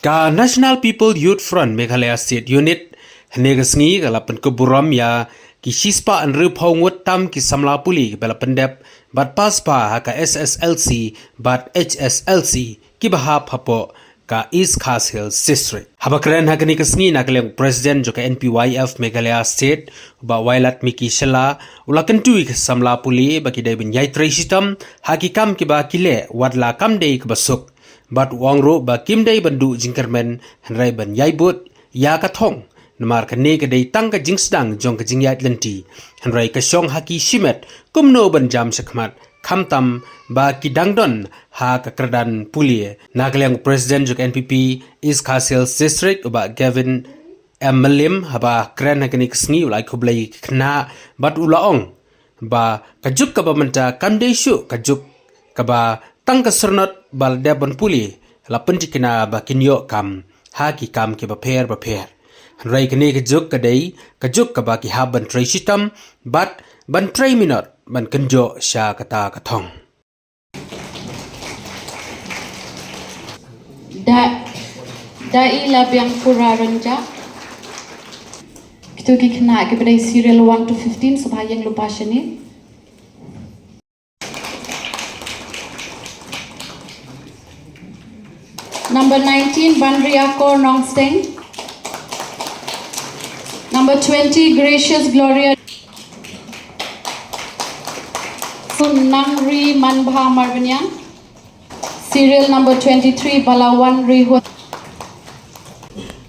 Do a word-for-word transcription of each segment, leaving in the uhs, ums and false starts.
Ka National People Youth Front Meghalaya State Unit hynne ka sngi ka la pynkup burom ïa ki shispah hynriewphew ngut tam ki samla pule kiba la pyndep bad pass ba ha ka S S L C bad H S L C kiba hap hapoh ka East Khasi Hills District. Haba kren ha kane ka sngi na ka liang President jong ka N P Y F Meghalaya State, u Bah Wailadmiki Shylla, u la kyntu ïa ki samla pule ba ki dei ban ïai trei shitom ha ki kam kiba ki leh wat la kam dei kaba suk. Bad u ong ruh ba kim dei ban duh jingkyrmen hynrei ban ïai bud ïa ka thong. Namar kane ka dei tang ka jingsdang jong ka jingïaid lynti. Hynrei ka shong ha ki shimet kumno ban jam shakhmat khamtam ba ki dang don ha ka kyrdan pule. Na ka liang President jong ka N P P East Khasi Hills District u Bah Gavin M Mylliem haba kren ha kane ka sngi u la ai khublei ïa ki khynnah bad u la ong ba ka juk kaba mynta kam dei shuh ka juk kaba tang ka syrnod ba la dep ban pule, la pyntikna ba kin ïoh kam ha ki kam kiba pher bapher. Hynrei kane ka juk ka dei ka juk kaba ki hap ban trei shitom bad ban trei minot ban kynjoh sha kata ka thong. Da, da i la biang pura rynjah. Kitu ki khynnah kiba dei serial one to fifteen, sngewbha ïeng lypa shane. Number nineteen, Banriakor Nongsteng. Number twenty, Gracious Gloria. Nangri Manbha Marbaniang. Serial number twenty-three, Balawan Rihun.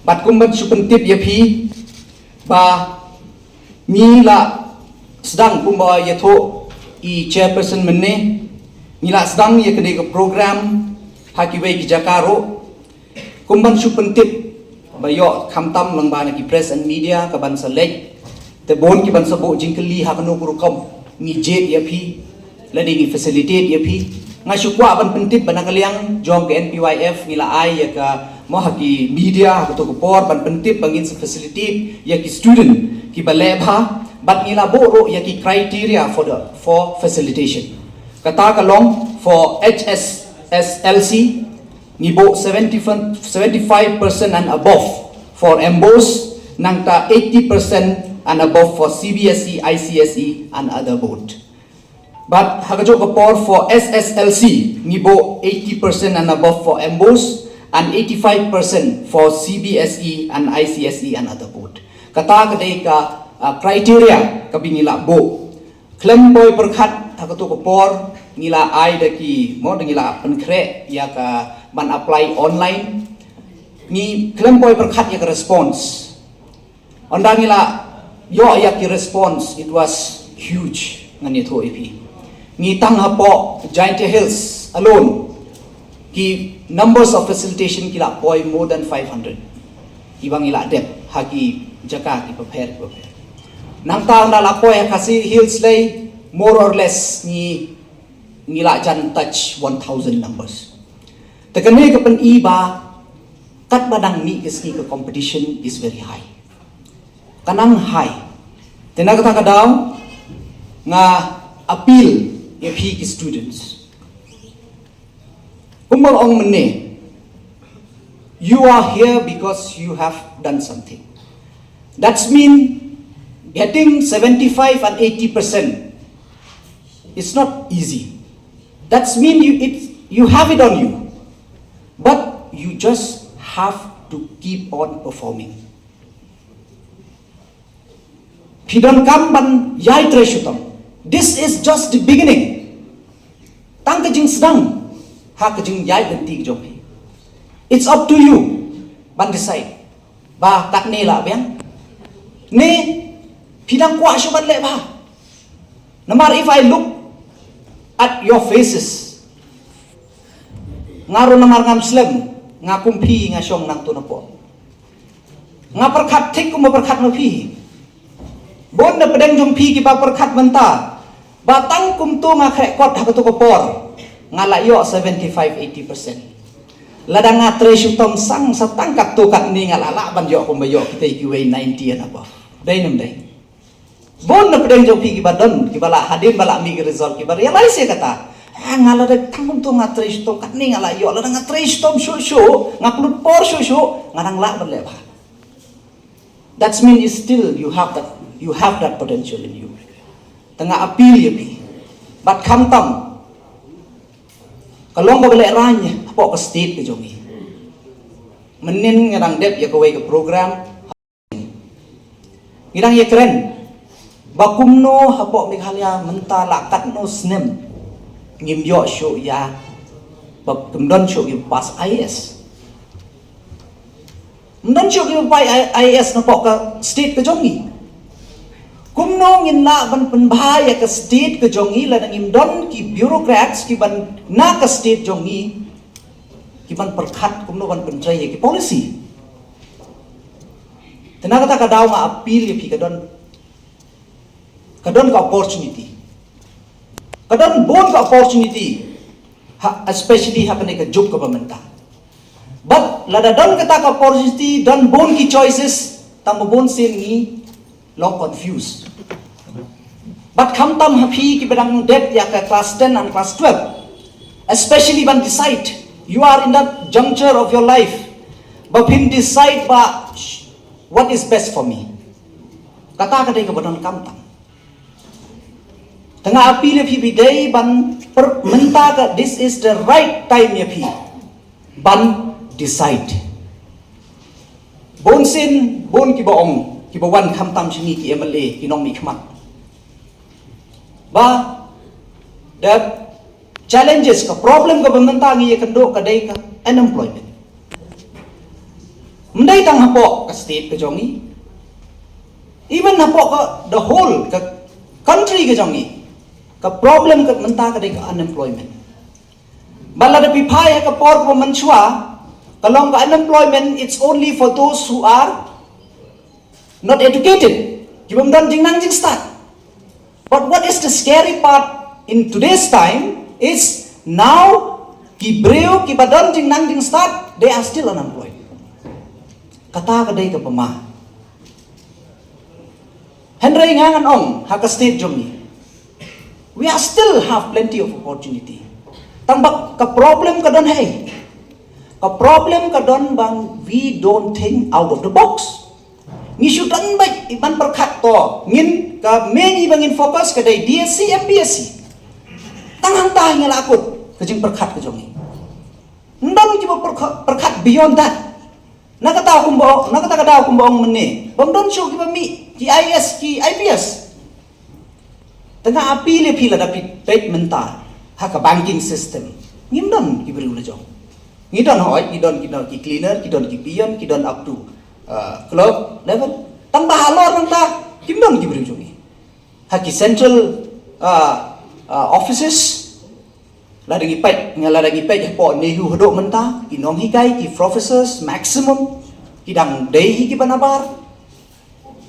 Bad kum ban shu pyntip ïa phi ba ngi la sdang kumba ïathuh i chairperson mynne, ngi la sdang ïa kane ka program ha kiwei ki jaka ruh. Kum ban shu pyntip ba ïoh khamtam lyngba na ki press and media ka ban sa leit, te bun ki ban sa buh jingkylli ha kano ka rukom ngi jied ïa phi lane ngi facilitate ïa phi. Nga shu kwah ban pyntip ba na ka liang jong ka N P Y F ngi la ai ïa ka, mo, ha ki media ha kato ka por ban pyntip ba ngin sa facilitate ïa ki student kiba leh bha, bad ngi la buh ruh ïa ki criteria for the, for facilitation. Kata ka long for H S S L C ngi buh seventy, seventy-five percent and above for MBOSE, nangta eighty percent and above for C B S E, I C S E and other board. Bad ha kajuh ka por for S S L C ngi buh eighty percent and above for MBOSE and eighty-five percent for C B S E and I C S E and other board. Kata ka dei ka, ah, criteria kaba ngi la buh. Khlem poi pyrkhat ha kato ka por ngi la ai da ki, mo, da ngi la pynkhreh ïa ka ban apply online. Ngi khlem poi pyrkhat ïa ka response. Ynda ngi la ïoh ïa ki response, it was huge, ngan ïathuh ïa phi. Ngi tang hapoh Jaintia Hills alone, ki numbers of facilitation ki la poi more than five hundred. Kiba ngi la dep ha ki jaka kiba pher kiba pher. Nangta ynda la poi ha Khasi Hills lei, more or less ngi, ngi la jan touch one thousand numbers. Te kane ka pyni ba katba dang mih ka sngi ka competition is very high. Ka nang high. Te na kata ka daw nga appeal ïa phi ki students. Kumba ong mynne, you are here because you have done something. That's mean getting seventy-five and eighty percent is not easy. That's mean you, it, you have it on you. But you just have to keep on performing. Phi donkam ban ïai trei shitom. This is just the beginning. Tang ka jingsdang ha ka jingïaid lynti ka jong phi. It's up to you ban decide ba katne lah biang ne phi dang kwah shuh ban leh bha. Namar if I look at your faces, nga ruh namar ngam slem, nga kum phi nga shong nangto napoh. Nga pyrkhat thik kumba pyrkhat ma phi. Bun na pdeng jong phi kiba pyrkhat mynta ba tang kumto nga khreh kot ha kato ka por nga la ïoh seventy-five eighty percent. Lada nga trei shitom sang sa tang katto katne nga la lah ban ïoh kumba ïoh kita kiwei ninety and above. Dei ne ym dei? Bun na pdeng jong phi kiba don, kiba la hadien ba la mih ki result kiba realize ïa kata. Ah, nga la da tang kumto nga trei shitom, katne nga la ïoh, lada nga trei shitom shuh shuh, nga pynlut por shuh shuh, nga dang lah ban leh bha. That's mean you still, you have that, you have that potential in you. Te nga appeal ïa phi. Bad khamtam ka long kaba lehraiñ hapoh ka state ka jong ngi. Mynnin nga dang dep ïa kawei ka program. Ngi dang ïakren ba kumno hapoh Meghalaya mynta la katno snem ngim ïoh shuh ïa, ba kim don shuh ki pass I A S. Ym don shuh ki pass I A S napoh ka state ka jong ngi. Kumno ngin lah ban pynbha ïa ka state ka jong ngi lada ngim don ki bureaucrats ki ban na ka state jong ngi ki ban pyrkhat kumno ban pyntrei ïa ki policy. Te na kata ka daw nga appeal ïa phi, ka don, ka don ka opportunity. Ka don bun ka opportunity, ha, especially ha kane ka juk kaba mynta. But lada don kata ka opportunity, don bun ki choices, tang ba bun sien ngi long confused. But khamtam ha phi kiba dang dep ïa ka class ten and class twelve, especially ban decide, you are in that juncture of your life ba phin decide ba, sh-, what is best for me. Kata ka dei kaba don khamtam. Te nga appeal ïa phi ba dei ban per-, mynta ka, this is the right time ïa phi ban decide. Bun sien, bun kiba ong, kiba wan khamtam sha ngi ki M L A, ki nongmihkhmat, ba the challenges, ka problem kaba mynta ngi ïakynduh ka dei ka unemployment. Ym dei tang hapoh ka state ka jong ngi, even hapoh ka, the whole ka country ka jong ngi, ka problem ka mynta ka dei ka unemployment. Bad lada phi phai ha ka por kaba mynshuwa, ka long ka unemployment, it's only for those who are not educated, kiba ym don jingnang jingstad. But what is the scary part in today's time is now ki briew kiba don jingnang jingstad, they are still unemployed. Kata ka dei kaba ma. Hynrei nga ngan ong ha ka state jong ngi, we are still have plenty of opportunity. Tang ba ka problem ka don hi, ka problem ka don ba we don't think out of the box. Ngi shu don beit ban pyrkhat to, ngin, ka main ba ngin focus ka dei D S C, M P S C. Tang hangta hi nga la kut ka jingpyrkhat ka jong ngi. Ym don kiba pyrkhat, pyrkhat beyond that. Na kata kumba, na kata ka daw kumba ong mynne, bym don shuh kiba mih ki I A S, ki I P S. Te nga appeal ïa phi, lada phi peit mynta ha ka banking system, ngim don ki briew la jong. Ngi don, hooid, ngi don, ngi don ki cleaner, ki don ki peon, ki don up to, uh, clerk level. Tang ba halor nangta kim don ki briew jong ngi. Ha ki central, uh, uh, offices, lada ngi peit, nga lada ngi peit hapoh NEHU haduh mynta, ki nonghikai, ki professors, maximum ki dang dei hi kiba nabar.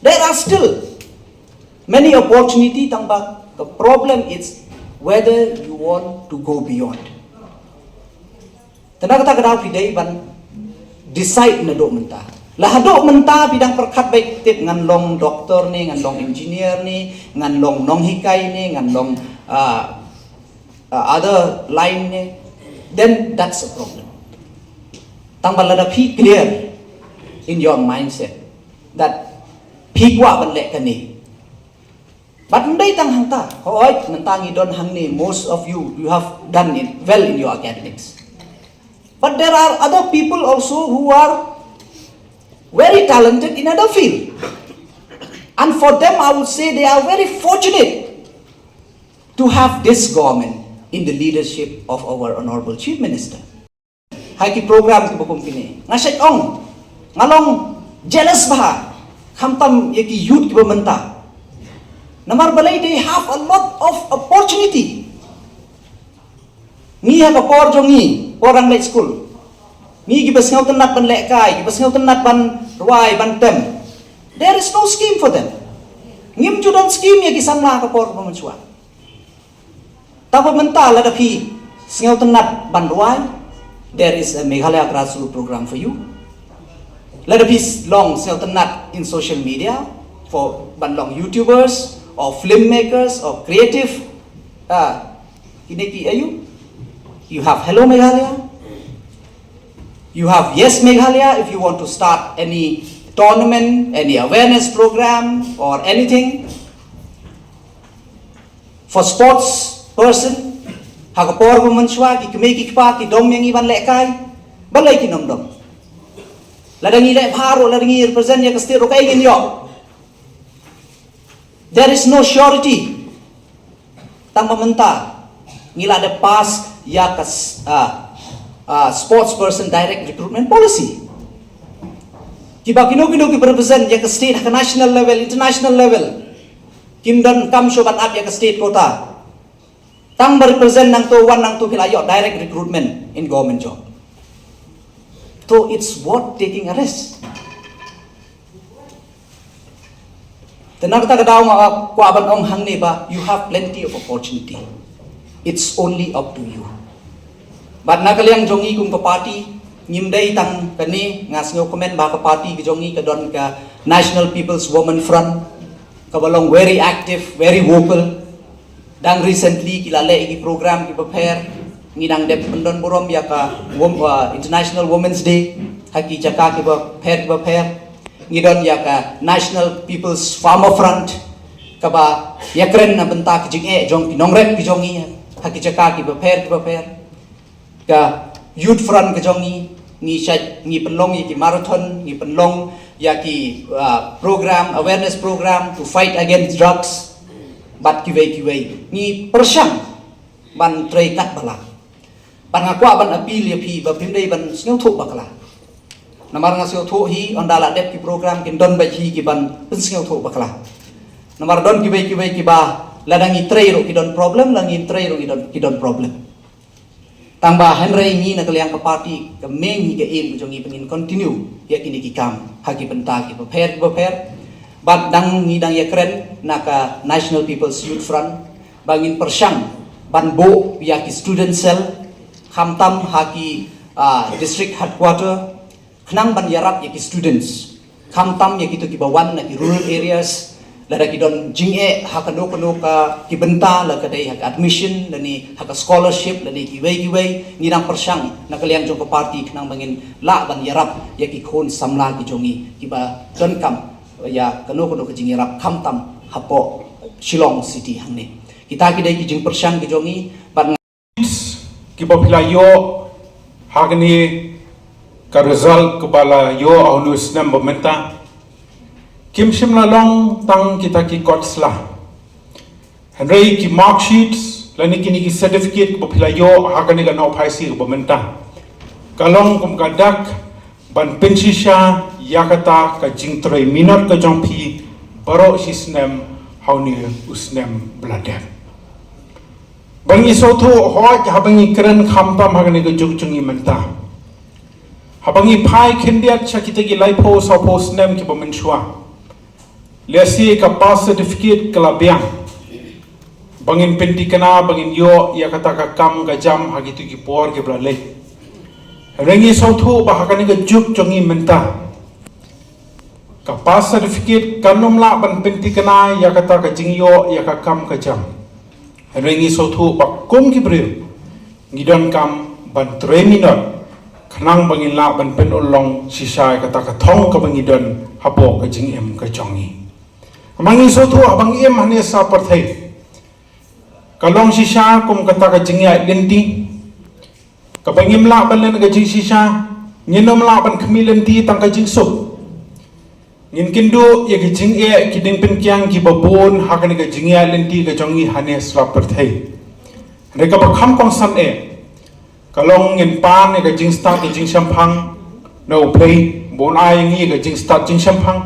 There are still many opportunity, tang ba the problem is whether you want to go beyond. Te na kata ka daw phi dei ban decide naduh mynta. La haduh mynta phi dang pyrkhat beit, tip ngan long doctor ne, ngan long engineer ne, ngan long nonghikai ne, ngan long, uh, uh, other line ne, then that's a problem. Tang ba lada phi clear in your mindset that phi kwah ban leh kane. But ym dei tang hangta. Hooid, mynta ngi don hangne, most of you, you have done it well in your academics. But there are other people also who are very talented in other field. And for them, I would say they are very fortunate to have this government in the leadership of our Honorable Chief Minister. Ha ki program kiba kum kine, nga shait ong, nga long jealous bha, khamtam ïa ki youth kiba mynta. Namar balei, they have a lot of opportunity. Ngi ha ka por jong ngi, por dang leit skul, ngi kiba sngewtynnat ban lehkai, kiba sngewtynnat ban rwai, ban tem, there is no scheme for them. Ngim ju don scheme ïa ki samla ha ka por ba mynshuwa. Tang ba mynta lada phi sngewtynnat ban rwai, there is a Meghalaya Grassroots Program for you. Lada phi s-, long sngewtynnat in social media, for ban long YouTubers or filmmakers or creative, ah, kine ki, aïu, You have Hello Meghalaya. You have Yes Meghalaya if you want to start any tournament, any awareness program or anything. For sports person, ha ka por ba mynshuwa ki kmie ki kpa ki dom ïa ngi ban lehkai, balei kim dom? Lada ngi leh bha ruh, lada ngi represent ïa ka state ruh, kaei ngin ïoh? There is no surety. Tang ba mynta ngi la dep pass ïa ka s- ah, ah, sports person direct recruitment policy. Kiba kino kino kiba represent ïa ka state ha ka national level, international level, kim donkam shuh ban ap ïa ka state quota. Tang ba represent nangto, wan nangto, phi la ïoh direct recruitment in government job. So it's worth taking a risk. Te na kata ka daw nga kwah ban ong hangne ba you have plenty of opportunity. It's only up to you. Bad na ka liang jong ngi kum ka party, ngim dei tang kane, nga sngewkmen ba ka party ka jong ngi ka don ka National People's Women Front, kaba long very active, very vocal. Dang recently ki la leh ki program kiba pher, ngi dang dep pyndon burom ïa ka wom- uh, International Women's Day ha ki jaka kiba pher kiba pher. Ngi don ïa ka National People's Farmer Front, kaba ïakren na bynta ka jingeh jong ki nongrep ki jong ngi ha ki jaka kiba pher kiba pher. Ka Youth Front ka jong ngi, ngi shait, ngi pynlong ïa ki marathon, ngi pynlong ïa ki uh, program, awareness program to fight against drugs, bad kiwei kiwei. Ngi pyrshang ban trei kat ba lah. Bad nga kwah ban appeal ïa phi ba phim dei ban sngewthuh bakla. Namar nga sngewthuh hi, ynda la dep ki program, kin don beit hi kiban pynsngewthuh bakla. Namar don kiwei kiwei kiba lada ngi trei ruh ki don problem, lada ngi trei ruh ki don, ki don problem. Tang ba hynrei ngi na ka liang ka party, ka main hi ka aim ka jong ngi ba ngin continue ïa kine ki kam ha ki bynta kiba pher kiba pher. Bad dang ngi dang ïakren na ka National People's Youth Front ba ngin pyrshang ban buh ïa ki student cell, khamtam ha ki uh, district headquarter, khnang ban ïarap ïa ki students, khamtam ïa kito kiba wan na ki rural areas, lada ki don jingeh ha kano kano ka ki bynta, la ka dei ha ka admission, lane ha ka scholarship, lane kiwei kiwei. Ngi dang pyrshang na ka liang jong ka party khnang ba ngin lah ban ïarap ïa ki khun samla ki jong ngi kiba donkam ïa kano kano ka jingïarap, khamtam hapoh Shillong City hangne. Kita ki dei ki jingpyrshang ki jong ngi, bad kiba phi la ïoh ha kane ka result kaba la ïoh ha une u snem ba mynta, kim shym la long tang kita ki kot sla. Hynrei ki marksheets lane kine ki certificate kiba phi la ïoh ha kane ka nongpynïaid kaba mynta, ka long kum ka dak ban pynshisha ïa kata ka jingtrei minot ka jong phi baroh shi snem ha une u snem ba la dep. Ba ngi sngewthuh hooid haba ngi kren khamtam ha kane ka juk jong ngi mynta. Haba ngi phai khyndiat sha kita ki laiphew sawphew snem kiba mynshuwa, lehse ka pass certificate ka la biang ba ngin pynthikna, ba ngin ïoh ïa kata ka kam ka jam ha kito ki por kiba la leit. Hynrei ngi sngewthuh ba ha kane ka juk jong ngi mynta, ka pass certificate kan ym lah ban pynthikna ïa kata ka jingïoh ïa ka kam ka jam. Hynrei ngi sngewthuh ba kum ki briew ngi donkam ban trei minot khnang ba ngin lah ban pynurlong shisha ïa kata ka thong kaba ngi don hapoh ka jingim ka jong ngi. Haba ngi sngewthuh haba ngi im hangne sha pyrthei, ka long shisha kum kata ka jingïaid lynti. Kaba ngim lah ban len ka jingshisha, ngin ym lah ban khmih lynti tang ka jingsuk. Ngin kynduh ïa ki jingeh ki diengpyngkiang kiba bun ha kane ka jingïaid lynti ka jong ngi hangne sha pyrthei. Hynrei kaba kham kongsan eh, ka long ngin pan ïa ka jingstad ka jingshemphang na u Blei, ba un ai ïa ngi ïa ka jingstad jingshemphang,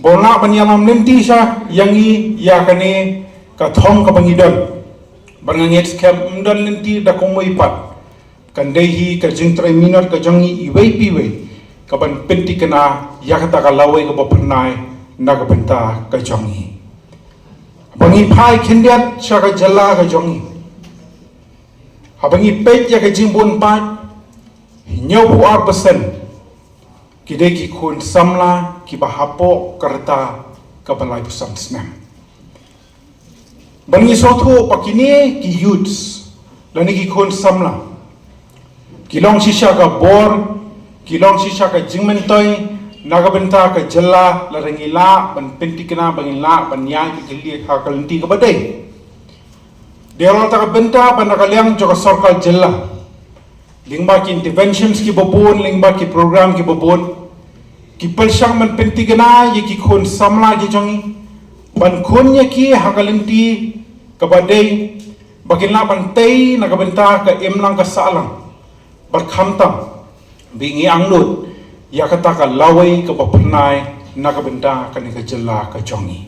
ba un lah ban ïalam lynti sha ïa ngi ïa kane ka thong kaba ngi don. Bad nga ngeit skhem ym don lynti da kumwei pat kan dei hi ka jingtrei minot ka jong ngi iwei pa iwei kaban pynthikna ïa kata ka lawei kaba phyrnai na ka bynta ka jong ngi. Haba ngi phai khyndiat sha ka jylla ka jong ngi, haba ngi peit ïa ka jingbun paid, hynñiewphew ar percent ki dei ki khun samla kiba hapoh ka rta kaba laiphew san snem. Ba ngi sngewthuh ba kine ki youths lane ki khun samla Ki long shisha ka bor, ki long shisha ka jingmyntoi na ka bynta ka jylla, lada ngi lah ban pyntikna, ba ngin lah ban ïaid ka liang ha ka lynti kaba dei. Dei halor kata ka bynta ba na ka liang jong ka sorkar jylla, lyngba ki interventions kiba bun, lyngba ki program kiba bun, ki pyrshang ban pyntikna ïa ki khun samla ki jong ngi, ban khun ïa ki ha ka lynti kaba dei, ba kin lah ban tei na ka bynta ka imlang ka sahlang. Bad khamtam ba ngi angnud ïa kata ka lawei kaba pynai na ka bynta kane ka jylla ka jong ngi.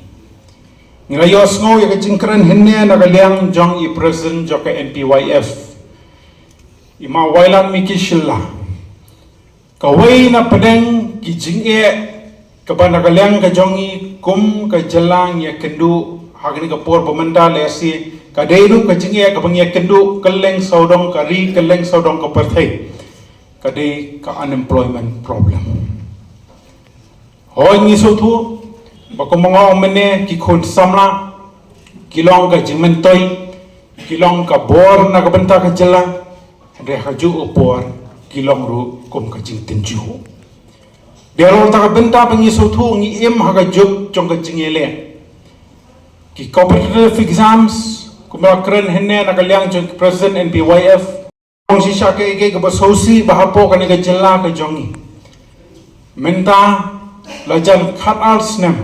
Ngi la ïohsngew ïa ka jingkren hynne na ka liang jong i president jong ka N P Y F, i Ma Wailadmiki Shylla. Kawei na pdeng ki jingeh kaba na ka liang ka jong ngi kum ka jylla ngi ïakynduh ha kane ka por ba mynta, lehse ka dei ruh ka jingeh kaba ngi ïakynduh kylleng sawdong ka ri, kylleng sawdong ka pyrthei, ka dei ka unemployment problem. Hooid, ngi sngewthuh ba kumba nga ong mynne, ki khun samla ki long ka jingmyntoi, ki long ka bor na ka bynta ka jylla, hynrei ha kajuh ka por ki long ruh kum ka jingtynjuh. Dei halor kata ka bynta ba ngi sngewthuh ngi im ha ka juk jong ka jingïaleh. Ki competitive exams, kumba la kren hynne na ka liang jong ki president N P Y F, long shisha kaei kaei kaba sngewsih bha hapoh kane ka jylla ka jong ngi. Mynta la jan khatar snem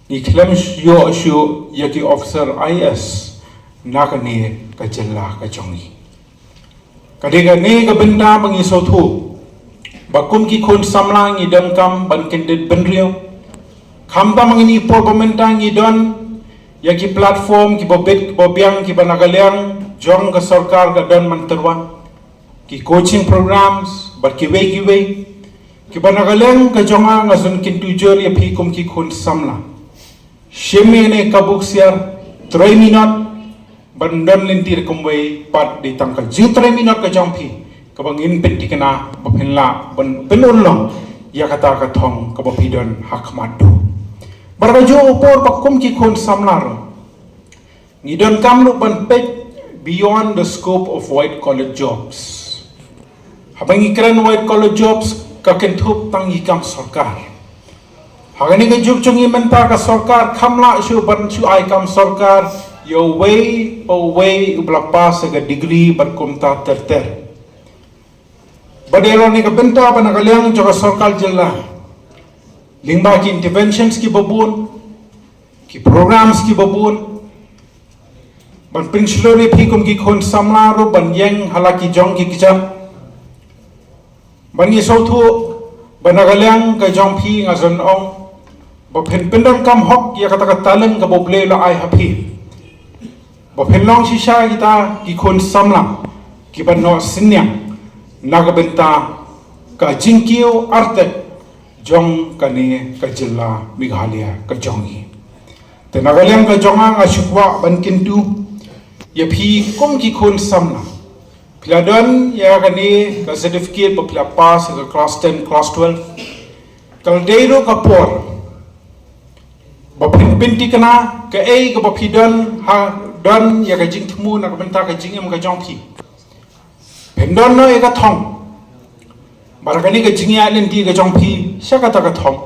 ngi khlem ïoh shuh ïa ki officer I A S na kane ka jylla ka jong ngi. Ka dei kane ka bynta ba ngi sngewthuh ba kum ki khun samla ngi donkam ban kyndit bynriew. Khamtam ha kine ki por ba mynta ngi don ïa ki platform kiba bit kiba biang kiba na ka liang jong ka sorkar ka don man tyrwa, ki coaching programs bad kiwei kiwei, kiba na ka liang ka jong nga, nga zon kyntu jur ïa phi kum ki khun samla. Shim ïa kane ka buk siar, trei minot, ban don lynti ruh kumwei pat, dei tang ka jingtrei minot ka jong phi kaba ngin pyntikna ba phin lah ban pynurlong ïa kata ka thong kaba phi don ha khmat duh. Bad ha kajuh ka por ba kum ki khun samla ruh ngi donkam ruh ban peit beyond the scope of white collar jobs. Haba ngi kren white collar jobs, ka kynthup tang ïa ki kam sorkar. Ha kane ka juk jong ngi mynta, ka sorkar kam lah shuh ban shu ai kam sorkar ïa uwei pa uwei uba la pass ïa ka degree bad kumta ter ter. Bad dei halor kane ka bynta ba na ka liang jong ka sorkar jylla, lyngba ki interventions kiba bun, ki programs kiba bun, ban pynshlur ïa phi kum ki khun samla ruh ban ïeng ha la ki jong ki kjat, ba ngi sngewthuh ba na ka liang ka jong phi, nga zon ong ba phin pyndonkam hok ïa kata ka talent kaba U Blei u la ai ha phi, ba phin long shisha kita ki khun samla kiba noh synñiang na ka bynta ka jingkiew artet jong kane ka jylla Meghalaya ka jong ngi. Te na ka liang ka jong nga, nga shu kwah ban kyntu ïa phi kum ki khun samla. Phi la don ïa kane ka certificate ba phi la pass ïa ka class ten, class twelve. Ka la dei ruh ka por ba phin pyntikna kaei kaba phi don, ha don ïa ka jingthmu na ka bynta ka jingim ka jong phi. Phin don noh ïa ka thong, bad ha kane ka jingïaid lynti ka jong phi sha kata ka thong,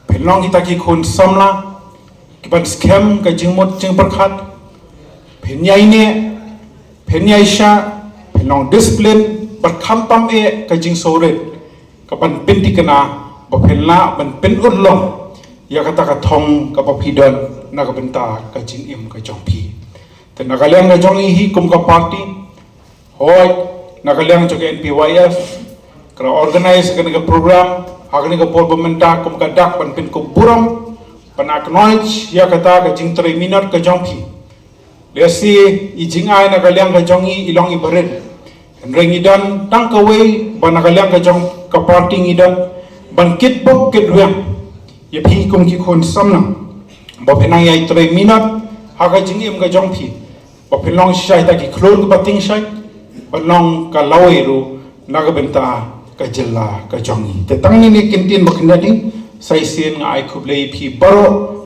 phin long kita ki khun samla kiban skhem ka jingmut jingpyrkhat, phin ïaineh, phin ïaishah, phin long discipline, bad khamtam eh ka jingsngewrit kaban pyntikna ba phin lah ban pynurlong ïa kata ka thong kaba phi don na ka bynta ka jingim ka jong phi. Te na ka liang ka jong ngi hi kum ka party, hooid, na ka liang jong ka N P Y F, ka la organise kane ka program ha kane ka por ba mynta kum ka dak ban pynkup burom, ban acknowledge ïa kata ka jingtrei minot ka jong phi. Lehse i jingai na ka liang ka jong ngi i long iba rit, hynrei ngi don tang kawei ba na ka liang ka jong ka party ngi don ban kitbok kitrwiang ïa phi kum ki khun samla ba phin nang ïai trei minot ha ka jingim ka jong phi, ba phin long shisha kita ki khlur kiba tyngshaiñ, ban long ka lawei ruh na ka bynta ka jylla ka jong ngi. Te tang kine ki ktien ba khyndiat, sa shisien nga ai khublei ïa phi baroh.